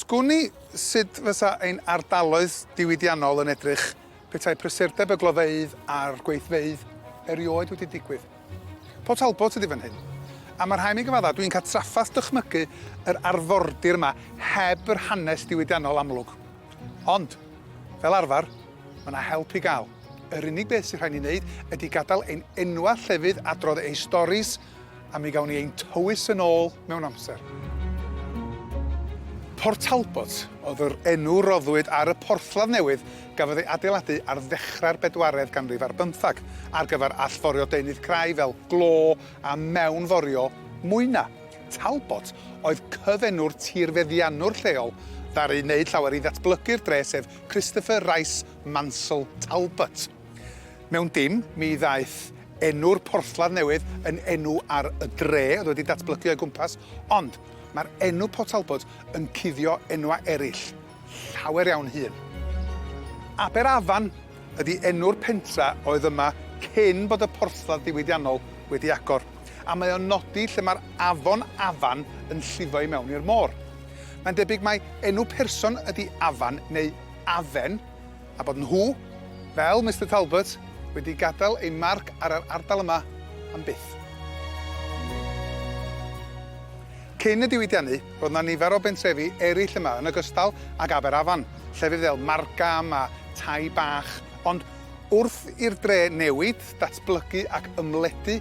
Sgwn i sut fysa ein ardaloedd diwydiannol yn edrych petai prysurdeb y glofeydd a'r gweithfeydd erioed wedi digwydd. Port Talbot ydi fan hyn. A ma' rhai' mi gyfadda, dwi'n cael trafferth dychmygu yr arfordir yma heb yr hanes diwydiannol amlwg. Ond, fel arfer, ma' 'na help i gael. Yr unig beth sy rhaid ni wneud ydi gadael ein enwa llefydd adrodd eu storis a mi gawn ni ein tywys yn ôl mewn amser. Port Talbot oedd yr enw roddwyd ar y porthladd newydd gafodd ei adeiladu ar ddechrau'r bedwaredd ganrif ar bymthag ar gyfer allforio deunydd crai fel glo a mewnforio mwyna. Talbot oedd cyfenw'r tirfeddiannwr lleol ddaru wneud llawer i ddatblygu'r dre sef Christopher Rice Mansel Talbot. Mewn dim, mi ddaeth enw'r porthladd newydd yn enw ar y dre oedd wedi datblygu o'i gwmpas, ond mae'r enw Port Talbot yn cuddio enwau eraill, llawer iawn hŷn. Aberafan ydy enw'r pentra oedd yma cyn bod y porthladd diwydiannol wedi agor, a mae o'n nodi lle mae'r afon Afan yn llifo i mewn i'r môr. Mae'n debyg mai enw person ydy Afan neu Afen, a bod nhw, fel Mister Talbot, wedi gadael eu marc ar yr ardal yma am byth. Cyn y diwydiannu, roedd 'na nifer o bentrefi eraill yma yn ogystal ag Aberafan, llefydd fel Margam a Tai Bach, ond wrth i'r dre newid, datblygu ac ymledu,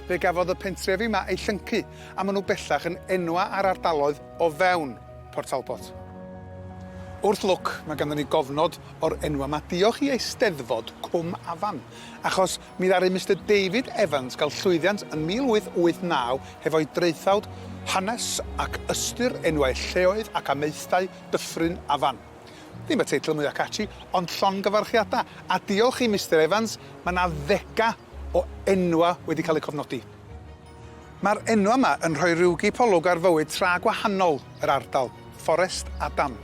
fe gafodd y pentrefi 'ma eu llyncu, a maen nhw bellach yn enwa ar ardaloedd o fewn Port Talbot. Wrth lwc, mae ganddon ni gofnod o'r enwa 'ma diolch i Eisteddfod Cwm Afan, achos mi ddaru Mister David Evans gael llwyddiant yn 1889 hefo'i draethawd Hanes ac Ystyr Enwau Lleoedd ac Amaethdai Dyffryn Afan. Ddim y teitl mwya catchy, ond llongyfarchiada, a diolch i Mister Evans, mae 'na ddega o enwa wedi cael eu cofnodi. Mae'r enw yma yn rhoi rhyw gipolwg ar fywyd tra gwahanol yr ardal, Fforest Adam,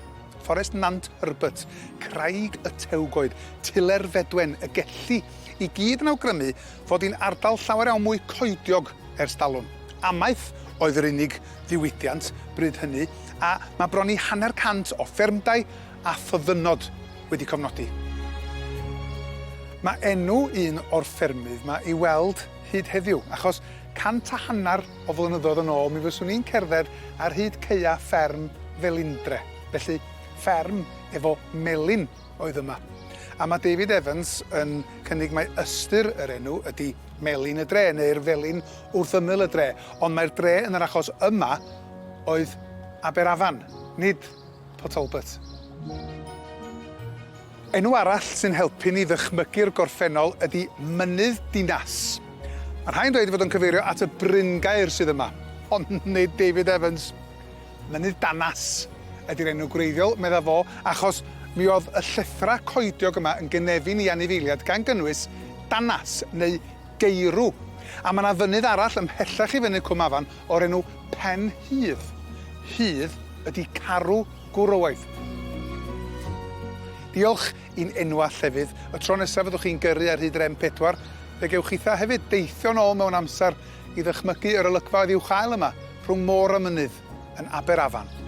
Fforest Nant Herbert, Craig y Tewgoed, Tiler Fedwen, y Gelli, i gyd yn awgrymu fod hi'n ardal llawer iawn mwy coediog ers talwm. Amaeth oedd yr unig ddiwydiant bryd hynny, a mae bron i hanner cant o ffermdai a thyddynnod wedi cofnodi. Mae enw un o'r ffermydd 'ma i weld hyd heddiw, achos 150 o flynyddoedd yn ôl mi fyswn i'n cerdded ar hyd caeau fferm Felindre. Felly, fferm efo melin oedd yma. A mae David Evans yn cynnig mai ystyr yr enw ydy Melin y Dre, neu'r Felin wrth ymyl y dre, ond mae'r dre yn yr achos yma oedd Aberafan, nid Port Talbot. Enw arall sy'n helpu ni ddychmygu'r gorffennol ydy Mynydd Dinas. Mae rhai'n dweud ei fod o'n cyfeirio at y bryngaer sydd yma, ond nid David Evans. Mynydd Danas ydy'r enw gwreiddiol, medda fo, achos mi oedd y llethrau coediog yma yn gynefin i anifeiliaid gan gynnwys danas neu geirw. A mae 'na fynydd arall ymhellach i fyny Cwm Afan o'r enw Pen Hydd. Hydd ydy carw gwrywaidd. Diolch i'n enwa llefydd. Y tro nesaf fyddwch chi'n gyrru ar hyd yr M4, fe gewch chitha hefyd deithio'n ôl mewn amser i ddychmygu yr olygfa oedd i'w chael yma, rhwng môr a mynydd, yn Aberafan.